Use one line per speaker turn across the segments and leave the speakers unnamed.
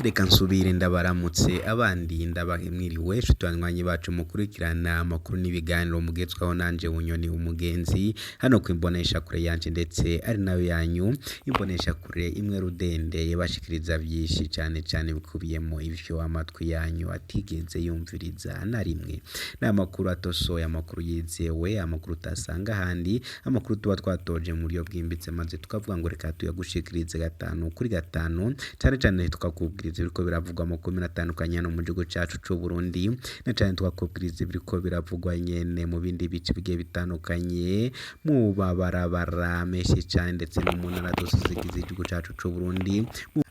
Reka nsubire ndabaramutse abandi ndabahe mwiriwe nshuti banywanyi bacu mukurikirana amakuru n'ibiganiro mugezwaho nanje Bunyoni umugenzi hano ku imboneshakure yanje ndetse ari nayo yanyu imboneshakure imwe rudende ibashikiriza vyinshi cane cane bikubiyemo ivyo amatwi yanyu atigeze yumviriza na rimwe. Ni amakuru atosoye, amakuru yizewe, amakuru utasanga ahandi, amakuru tuba twatoje mu buryo bwimbitse maze tukavuga ngo reka tuyagushikirize gatanu kuri gatanu, cane cane tukakubwiriza ibiriko biravugwa mu komine atandukanye hano mu gihugu cacu c'Uburundi, na cane tukakubwiriza ibiriko biravugwa nyene mu bindi bice bigiye bitandukanye, mu mabarabara menshi cane ndetse no mu ntara zose zigize igihugu cacu c'Uburundi,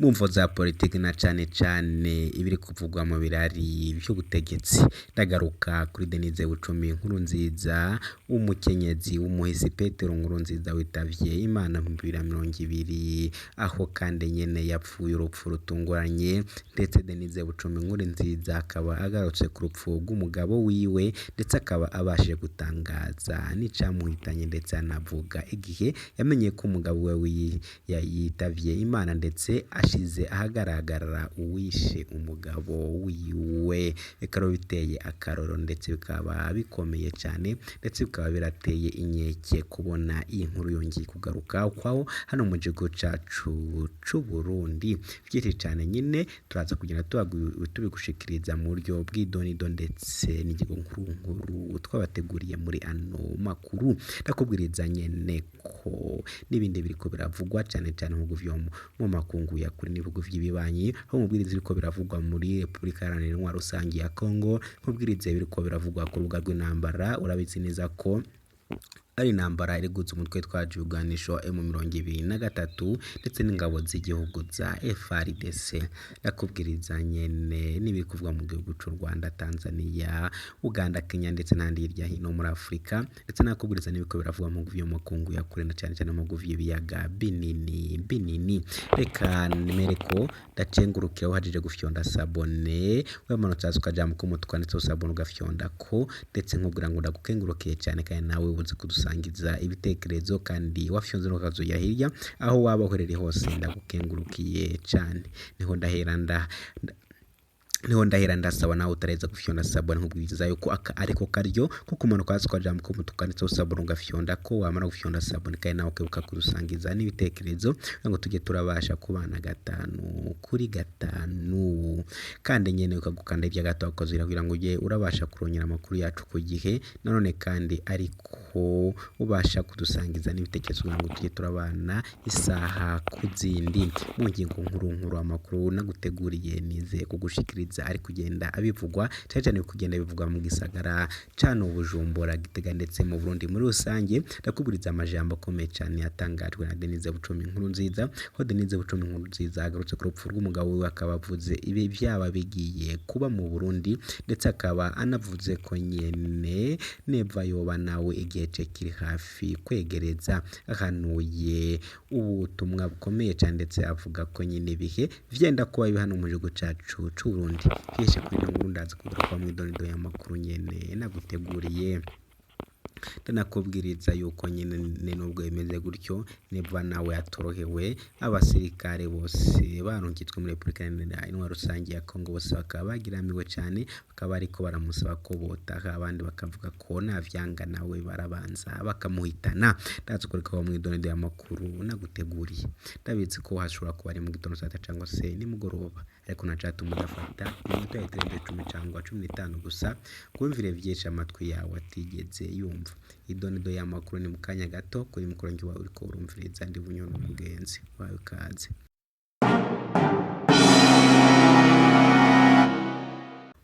mu mvo za politiki na cane cane ibiri kuvugwa mu birari vy'ubutegetsi. Ndagaruka kuri Denise Bucumi Nkurunziza, umukenyezi w'umuhisi Petero Nkurunziza witavye Imana mu 2020, aho kandi nyene yapfuye urupfu rutunguranye, ndetse Denise Bucumi Nkurunziza akaba agarutse ku rupfu rw'umugabo wiwe, ndetse akaba abashije gutangaza n'icamuhitanye ndetse anavuga igihe yamenye ko umugabo wiwe yitavye Imana ndetse ashize ahagaragara uwishe umugabo wiwe. Bikaba biteye akarorero ndetse bikaba bikomeye cane ndetse bikaba birateye inkeke kubona iyi nkuru yongeye kugaruka ukwaho hano mu gihugu cacu c'Uburundi. Vyinshi cane nyene turaza kugenda tubigushikiriza mu buryo bw'idonido ndetse n'ingingo nkuru nkuru twabateguriye muri ano makuru. Ndakubwiriza nyene ko n'ibindi biriko biravugwa cane cane mu bihugu vyo mu makungu ya kure n'ibihugu vy'ibibanyi, aho mubwiriza ibiriko biravugwa muri Repubulika Iharanira Intwaro Rusangi ya Kongo, nkubwirize ibiriko biravugwa ku rubuga rw'intambara. Urabizi neza ko ari intambara iri guhuza umutwe witwaje ibigwanisho M23 ndetse n'ingabo z'igihugu za FARDC. Ndakubwiriza nyene n'ibiri kuvugwa mu gihugu c'u Rwanda, Tanzania, Uganda, Kenya ndetse n'ahandi hirya hino muri Afrika, ndetse nakubwiriza n'ibiriko biravugwa mu bihugu vyo mu makungu ya kure na cane cane mu bihugu vy'ibiyaga binini binini. Reka nemere ko ndacengurukira uhejeje gufyonda sabone, wamanutse hasi ukaja mu k'umutuku kanditseho sabone ugafyondako, ndetse nkubwira ngo ndagukengurukiye cane kandi nawe uze kudusangiza ibitekerezo kandi wafyonze n'ukazoya hirya aho waba uherereye hose ndagukengurukiye cane. Niho ndahera nda niho ndahera ndasaba nawe utareza gufyonda sabone nkubwiriza yuko aka ariko karyo ko kumanuka hasi ukaja mu k'umutuku kanditseho sabone ugafyondako, wamara gufyonda sabone kandi nawe ukibuka kudusangiza n'ibitekerezo kugira ngo tujye turabasha kubana gatanu kuri gatanu. Kandi nyene ukagukanda hirya gato ukazira kugira ngo ujye urabasha kurongera amakuru yacu ku gihe, nanone kandi ariko ubasha kudusangiza n'ibitekerezo kugira ngo tujye turabana isaha ku zindi. Mu ngingo nkuru nkuru amakuru naguteguriye nize kugushikiriza ari kugenda abivugwa cane cane kugenda bivugwa mu gisagara cano Bujumbura, Gitega ndetse mu Burundi muri rusange. Ndakubwiriza amajambo akomeye cane yatangajwe na Denise Bucumi Nkurunziza, aho Denise Bucumi Nkurunziza agarutse ku rupfu rw'umugabo wiwe akaba avuze ibi vyaba bigiye kuba mu Burundi, ndetse akaba anavuze ko nyene neva yoba nawe igihe ce kiri hafi kwegereza. Ahanuye ubutumwa bukomeye cane ndetse avuga ko nyene ibihe vyenda kuba bibi hano mu gihugu cacu c'Uburundi. Vyinshi kuri ino nkuru ndaza kugaruka mw'idonido y'amakuru nyene naguteguriye. Ndanakubwiriza yuko nyene nubwo bimeze gutyo Neva nawe atorohewe, abasirikare bose barungitswe muri Repubulika Iharanira Intwaro Rusangi ya Kongo bose bakaba bagiramiwe cane, bakaba bariko baramusaba ko botaha, abandi bakavuga ko navyanga nawe barabanza bakamuhitana. Ndaza kugaruka mw'idonido y'amakuru naguteguriye. Ndabizi ko hashobora kuba ari mu gitondo saa sita cangwa se nimugoroba, ariko ntacatuma udafata iminota itarenze 10 cangwa 15 gusa ngo wumvire vyinshi amatwi yawe atigeze yumva. Idonido y'amakuru ni mu kanya gato kuri mikoro ngiwe uriko urumviriza ndi Bunyoni umugenzi wawe ikaze.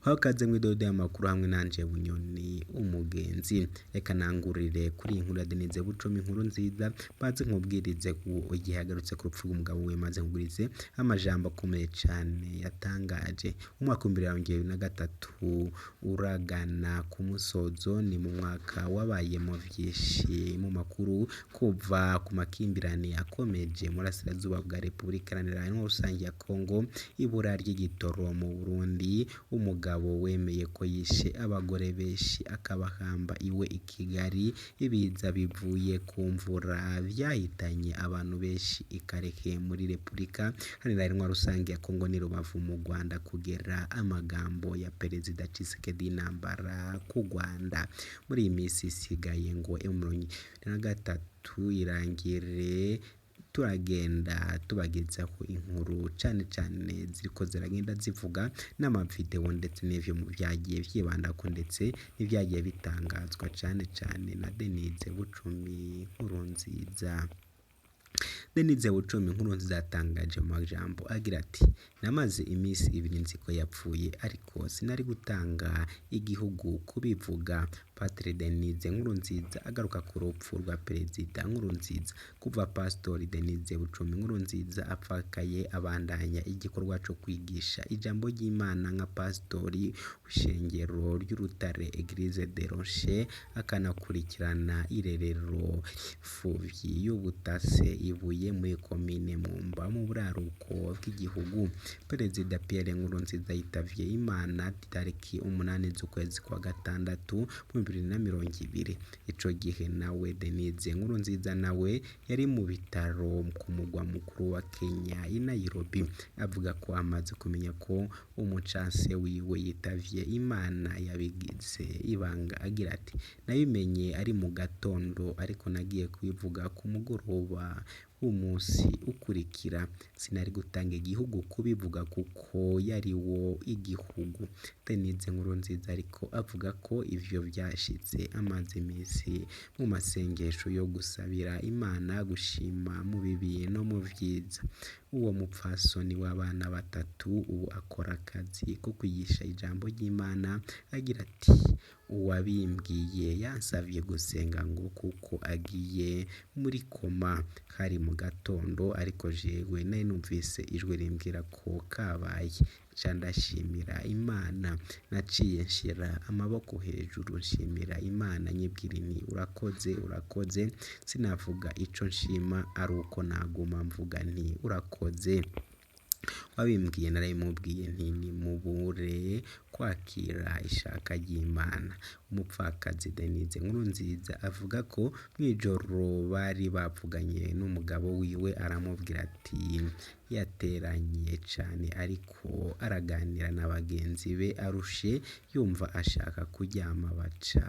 Hakaze mw'idodo y'amakuru hamwe nanje Bunyoni umugenzi. Reka nangurire kuri iyi nkuru ya Denise Bucumi Nkurunziza, mbanze nkubwirize igihe yagarutse ku rupfu rw'umugabo wiwe, maze nkubwirize amajambo akomeye cane yatangaje. Umwaka w'2023 uragana ku musozo, ni mu mwaka wabayemo vyinshi mu makuru, kuva ku makimbirane akomeje mu burasirazuba bwa Repubulika Iharanira Intwaro Rusangi ya Kongo, ibura ry'igitoro mu Burundi, umugabo Umugabo wemeye ko yishe abagore benshi akabahamba iwe i Kigali. Ibiza bivuye ku mvura vyahitanye abantu benshi i Karehe muri Repubulika Iharanira Intwaro Rusange ya Kongo n'i Rubavu mu Rwanda, kugera amagambo ya Perezida Tshisekedi y'intambara ku Rwanda. Muri iyi minsi isigaye ngo M23 irangire, turagenda tubagezaho inkuru cane cane ziriko ziragenda zivuga n'amavideo ndetse n'ivyo vyagiye vyibandako ndetse n'ivyagiye bitangazwa cane cane na Denise Bucumi Nkurunziza. Denise Bucumi Nkurunziza yatangaje mu majambo agira ati: "Namaze imisi ibiri nzi ko yapfuye, ariko sinari gutanga igihugu kubivuga." Padiri Denise Nkurunziza agaruka ku rupfu rwa Perezida Nkurunziza. Kuva Pastori Denise Bucumi Nkurunziza apfakaye, abandanya igikorwa co kwigisha ijambo ry'Imana nka pastori w'ishengero ry'Urutare Eglise de Roche, akanakurikirana irerero imfuvyi y'Ubutase Ibuye muri komine Mwumba mu buraruko bw'igihugu. Perezida Pierre Nkurunziza yitavye Imana tariki 8 z'ukwezi kwa gatandatu mu 2020. Ico gihe nawe Denise Nkurunziza nawe yari mu bitaro ku mugwa mukuru wa Kenya i Nairobi. Avuga ko amaze kumenya ko umucanse wiwe yitavye Imana yabigize ibanga, agira ati: "Nabimenye ari mu gatondo, ariko nagiye kubivuga ku mugoroba w'umunsi ukurikira. Sinari gutanga igihugu kubivuga kuko yari wo igihugu." Denise Nkurunziza ariko avuga ko ivyo vyashitse amaze imisi mu masengesho yo gusabira Imana gushima mu bibi no mu vyiza. Uwo mupfasoni w'abana batatu ubu akora akazi ko kwigisha ijambo ry'Imana, agira ati: "Uwabimbwiye yansavye gusenga ngo kuko agiye muri koma. Hari mu gatondo, ariko jewe nari numvise ijwi rimbwira ko kabaye. Nca ndashimira Imana. Naciye nshira amaboko hejuru nshimira Imana nyibwira nti urakoze, urakoze. Sinavuga ico nshima ari uko naguma mvuga nti urakoze. Wabimbwiye narabimubwiye nti nimubure kwakira ishaka ry'Imana." Umupfakazi Denise Nkurunziza avuga ko mw'ijoro bari bavuganye n'umugabo wiwe, aramubwira ati yateranye cane ariko araganira na bagenzi be arushe, yumva ashaka kuryama, baca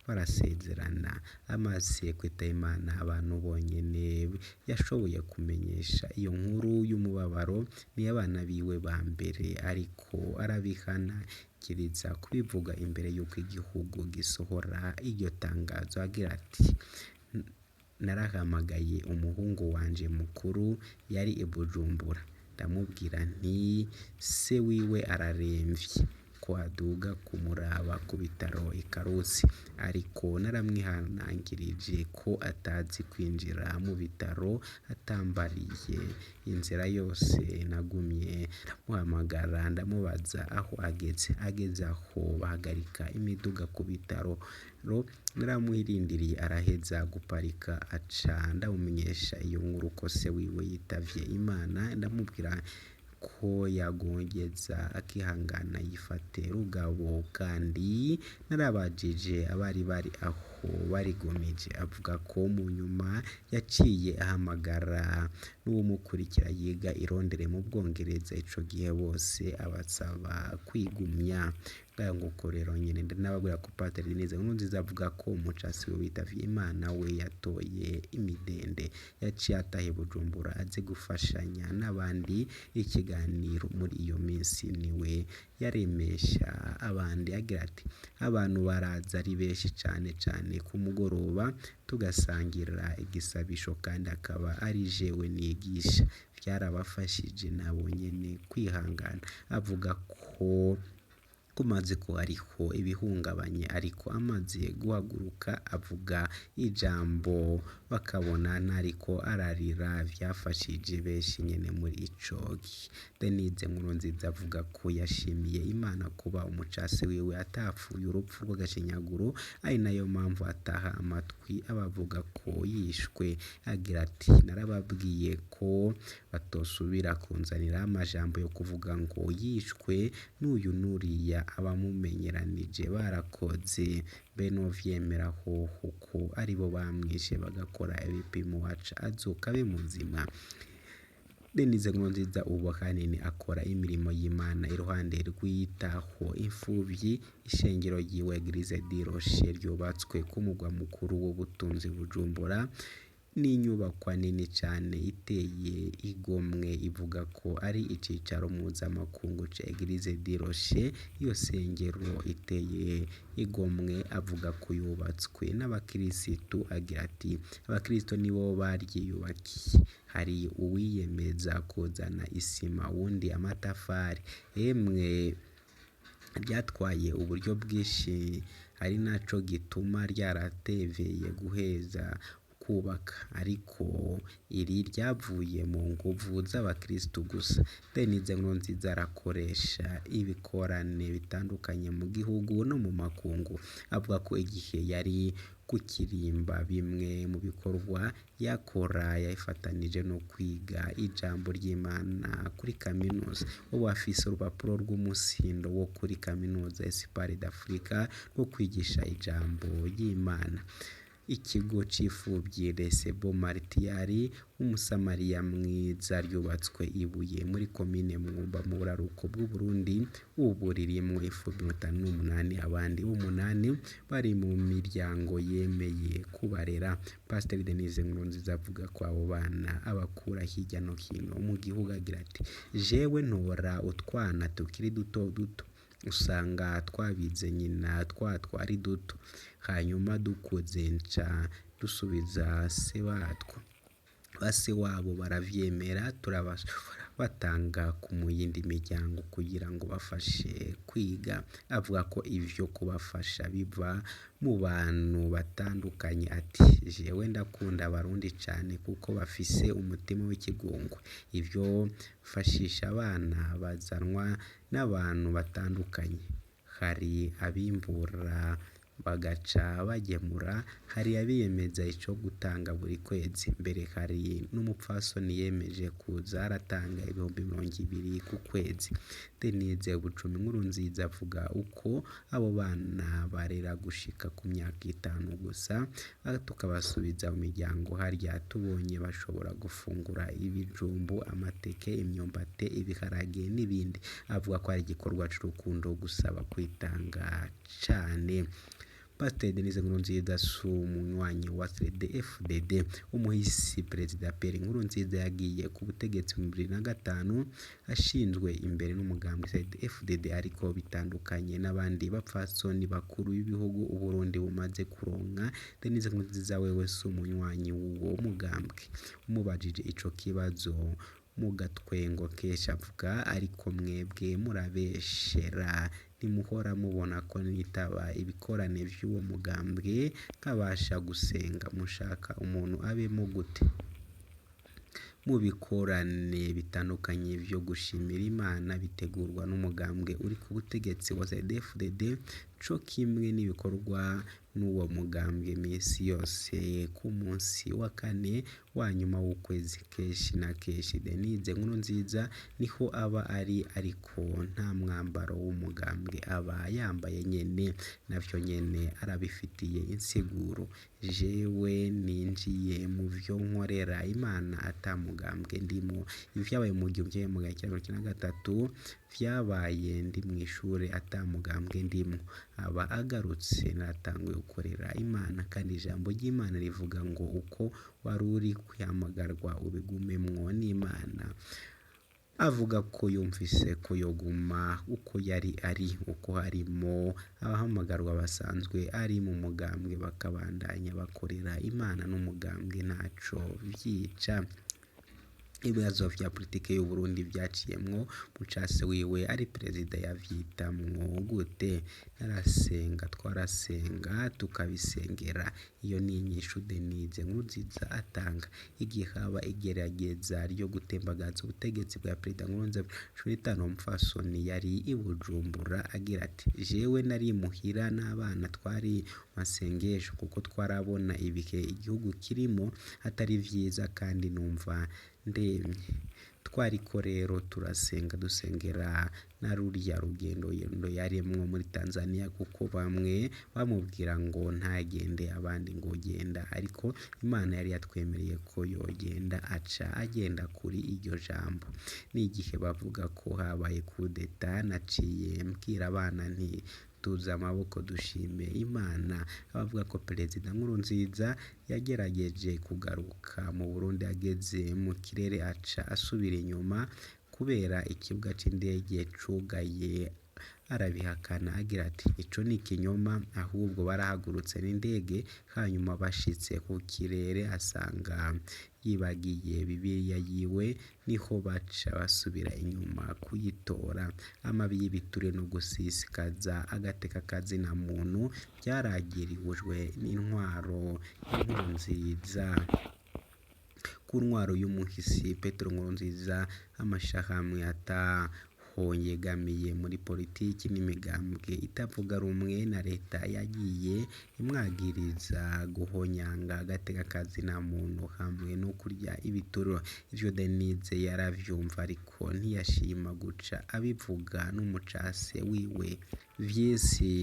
barasezerana. Amaze kwitaba Imana, abantu bonyene yashoboye kumenyesha iyo nkuru y'umubabaro ni abana biwe ba mbere, ariko arabihanangiriza kubivuga imbere y'uko igihugu gisohora iryo tangazo, agira ati: "Narahamagaye umuhungu wanje mukuru yari i Bujumbura, ndamubwira nti se wiwe araremvye, ko aduga kumuraba ku bitaro i Karusi, ariko naramwihanangirije ko atazi kwinjira mu bitaro atambariye. Inzira yose nagumye ndamuhamagara ndamubaza aho ageze. Ageze aho bahagarika imiduga ku bitaro, naramurindiriye araheza guparika, aca ndamumenyesha iyo nkuru ko se wiwe yitavye Imana, ndamubwira ko yagongeza akihangana yifate rugabo, kandi narabajije abari bari aho barigumije." Avuga ko mu nyuma yaciye ahamagara n'uwumukurikira yiga i Londres mu Bwongereza ico gihe, bose abasaba kwigumya. Ngaho nguko rero nyene nababwira ko Padiri Denise Nkurunziza avuga ko umucasi we witavye Imana we yatoye imidende, yaciye ataha i Bujumbura aze gufashanya n'abandi ikiganiro. Muri iyo minsi niwe yaremesha abandi, agira ati: "Abantu baraza ari benshi cane cane ku mugoroba, tugasangira igisabisho kandi akaba ari jewe nigisha. Vyarabafashije nabo nyene kwihangana." Avuga ko kumaze ko hariho ibihungabanye, ariko amaze guhaguruka avuga ijambo bakabona ntariko ararira, vyafashije benshi nyene muri ico gihe. Denise Nkurunziza avuga ko yashimiye Imana kuba umucasi wiwe atapfuye urupfu rw'agashinyaguro, ari nayo mpamvu ataha amatwi abavuga ko yishwe. Agira ati: "Narababwiye ko batosubira kunzanira amajambo yo kuvuga ngo yishwe n'uyu n'uriya, Abamumenyeranije barakoze, mbe novyemera hoho ko aribo bamwishe bagakora ibipimo aca azuka abe muzima? Denise Nkurunziza ubu ahanini akora imirimo y'Imana iruhande rw'iyitaho imfuvyi. Ishengero ryiwe Eglise du Rocher ryubatswe ku mugwa mukuru w'ubutunzi Bujumbura, n'inyubakwa nini cane iteye igomwe, ivuga ko ari icicaro mpuzamakungu ca Eglise du Rocher. Iyo sengero iteye igomwe avuga ko yubatswe n'abakirisitu, agira ati: "Abakristo nibo baryiyubakiye, hari uwiyemeza kuzana isima, uwundi amatafari, emwe ryatwaye uburyo bwinshi, ari naco gituma ryaratevye guheza kubaka, ariko iri ryavuye mu nguvu z'abakristu gusa." Denise Nkurunziza arakoresha ibikorane bitandukanye mu gihugu no mu makungu. Avuga ko igihe yari kukirimba bimwe mu bikorwa yakora yabifatanije no kwiga ijambo ry'Imana kuri kaminuza. Ubu afise urupapuro rw'umusindo wo kuri kaminuza Espoir d'Afrique rwo kwigisha ijambo ry'Imana. Ikigo c'imfuvyi Les Bons Martyrs, Umusamariya mwiza, ryubatswe Ibuye muri komine Mwumba mu buraruko bw'Uburundi, ubu ririmwo imfuvyi 58, abandi 8 bari mu miryango yemeye kubarera. Pasiteri Denise Nkurunziza avuga ko abo bana abakura hirya no hino mu gihugu, agira ati: "Jewe ntora utwana tukiri duto duto, usanga twabize nyina twatwo ari duto, hanyuma dukuze nca dusubiza se watwo, base wabo baravyemera, turabashobora batanga mu yindi miryango kugira ngo bafashe kwiga." Avuga ko ivyo kubafasha biva mu bantu batandukanye, ati: "Jewe ndakunda abarundi cane kuko bafise umutima w'ikigongwe, ivyo mfashisha abana bazanwa n'abantu batandukanye, hari abimbura bagaca bagemura, hari abiyemeza ico gutanga buri kwezi, mbere hari n'umupfasoni yemeje kuza aratanga 20,000 ku kwezi." Denise Bucumi Nkurunziza avuga uko abo bana barera gushika ku myaka 5 gusa, tukabasubiza mu miryango, harya tubonye bashobora gufungura ibijumbu, amateke, imyumbati, ibiharage n'ibindi. Avuga ko ari igikorwa c'urukundo gusaba kwitanga cane. Pasiteri Denise Nkurunziza si umunywanyi wa CNDD-FDD. Umuhisi Perezida Pierre Nkurunziza yagiye ku butegetsi mu 2005 ashinzwe imbere n'umugambwe CNDD-FDD, ariko bitandukanye n'abandi bapfasoni bakuru b'ibihugu Uburundi bumaze kuronka, Denise Nkurunziza wewe si umunywanyi w'uwo mugambwe. Umubajije ico kibazo mu gatwengo kenshi avuga: "Ariko mwebwe murabeshera, ntimuhora mubona ko nitaba ibikorane vy'uwo mugambwe nkabasha gusenga, mushaka umuntu abemwo gute?" Mu bikorane bitandukanye vyo gushimira Imana bitegurwa n'umugambwe uri ku butegetsi wa CNDD-FDD, co kimwe n'ibikorwa n'uwo mugambwe misi yose ku munsi wa kane wa nyuma w'ukwezi, kenshi na kenshi Denise Nkurunziza niho aba ari, ariko nta mwambaro w'umugambwe aba yambaye nyene, navyo nyene arabifitiye insiguro: "Jewe ninjiye mu vyo nkorera Imana ata mugambwe ndimwo, ivyabaye mu 1993 vyabaye ndi mw'ishure ata mugambwe ndimwo, aba agarutse naratanguye gukorera Imana, kandi ijambo ry'Imana rivuga ngo uko waruri kwihamagarwa ubigumemwo n'Imana." Avuga ko yumvise ko yoguma uko yari ari, uko harimwo abahamagarwa basanzwe ari mu mugambwe bakabandanya bakorera Imana n'umugambwe ntaco vyica. Ibibazo vya politike y'Uburundi vyaciyemwo mucase wiwe ari perezida yavyitamwo gute? "Narasenga, twarasenga tukabisengera." Iyo ni inyishu Denise Nkurunziza atanga. Igihe haba igerageza ryo gutembagaza ubutegetsi bwa Perezida Nkurunziza 2015, umupfasoni yari i Bujumbura, agira ati: "Jewe nari muhira n'abana, twari mu masengesho kuko twarabona ibihe igihugu kirimwo atari vyiza kandi numva ndemye. Twariko rero turasenga dusengera na ruriya rugendo yarimwo muri Tanzania, kuko bamwe bamubwira ngo ntagende, abandi ngo genda, ariko Imana yari yatwemereye ko yogenda, aca agenda kuri iryo jambo. N'igihe bavuga ko habaye kudeta, naciye mbwira abana nti tuze amaboko dushime Imana. Abavuga ko Perezida Nkurunziza yagerageje kugaruka mu Burundi ageze mu kirere aca asubira inyuma kubera ikibuga c'indege cugaye, arabihakana agira ati ico ni ikinyoma, ahubwo barahagurutse n'indege, hanyuma bashitse ku kirere asanga yibagiye Bibiliya yiwe, niho baca basubira inyuma kuyitora. Amabi y'ibiture no gusisikaza agateka kazina muntu vyaragirijwe n'intwaro Nkurunziza. Ku ntwaro y'umuhisi Petero Nkurunziza, amashirahamwe ataho yegamiye muri politiki n'imigambwe itavuga rumwe na leta yagiye imwagiriza guhonyanga agateka kazina muntu hamwe no kurya ibituro. Ivyo Denise yaravyumva ariko ntiyashima guca abivuga n'umucase wiwe. Vyisi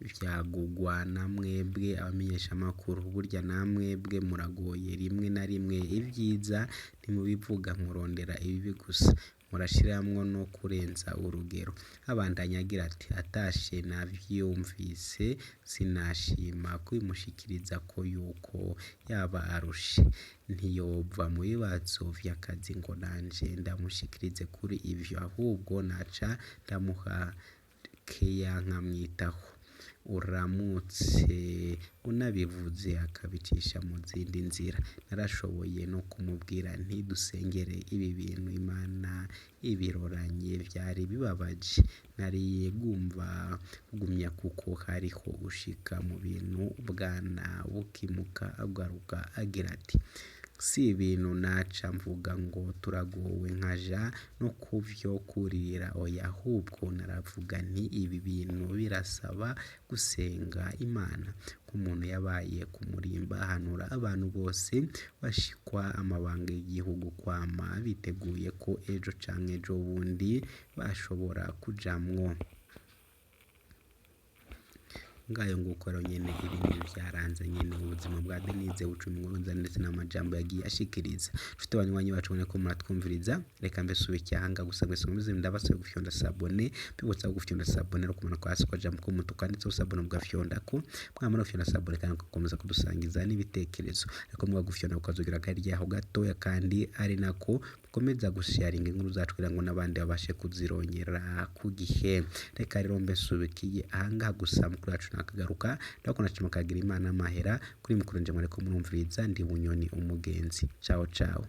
vyagugwa na mwebwe abamenyeshamakuru, burya namwebwe muragoye, rimwe na rimwe ivyiza ntimubivuga, murondera ibibi gusa, murashiramwo no kurenza urugero. Abandanya agira ati atashe navyumvise sinashima kubimushikiriza ko yuko yaba arushe, ntiyova mu bibazo vy'akazi ngo nanje ndamushikirize kuri ivyo, ahubwo naca ndamuha keya nkamwitaho. Uramutse unabivuze akabicisha mu zindi nzira. Narashoboye no kumubwira nti dusengere ibi bintu Imana ibiroranye, vyari bibabaje. Nariye gumva kugumya kuko hariho ushika mu bintu bwana bukimuka agaruka agira ati si ibintu naca mvuga ngo turagowe nkaja no kuvyo kurira, oya, ahubwo naravuga nti ibi bintu birasaba gusenga Imana. Nk'umuntu yabaye ku murimba ahanura abantu bose bashikwa amabanga y'igihugu kwama biteguye ko ejo canke ejo bundi bashobora kujamwo. Ngayo nguko rero nyene ibi ni vyaranze nyene ubuzima bwa Denise Bucumi Nkurunziza ndetse n'amajambo yagiye ashikiriza. Nshuti banywanyi bacu ubona ko muratwumviriza, reka mbese ubike gusa mwese mubizi ndabasaba gufyonda s'abonner, bibutsa gufyonda s'abonner no kumanuka hasi kwa jambo k'umutuku kanditseho s'abonner mugafyondako, mwamara gufyonda s'abonner kandi mugakomeza kudusangiza n'ibitekerezo. Ariko mwa gufyonda ukazogira akaryaho gatoya kandi ari nako mukomeza gusharinga inkuru zacu kugira ngo n'abandi babashe kuzirongera ku gihe. Reka rero mbesubikiye ahangaha gusa mukuru wacu nakagaruka, ndabakunda cyane mukagira Imana amahera. Kuri mikoro nje mwariko murumviriza ndi Bunyoni umugenzi. Ciao ciao.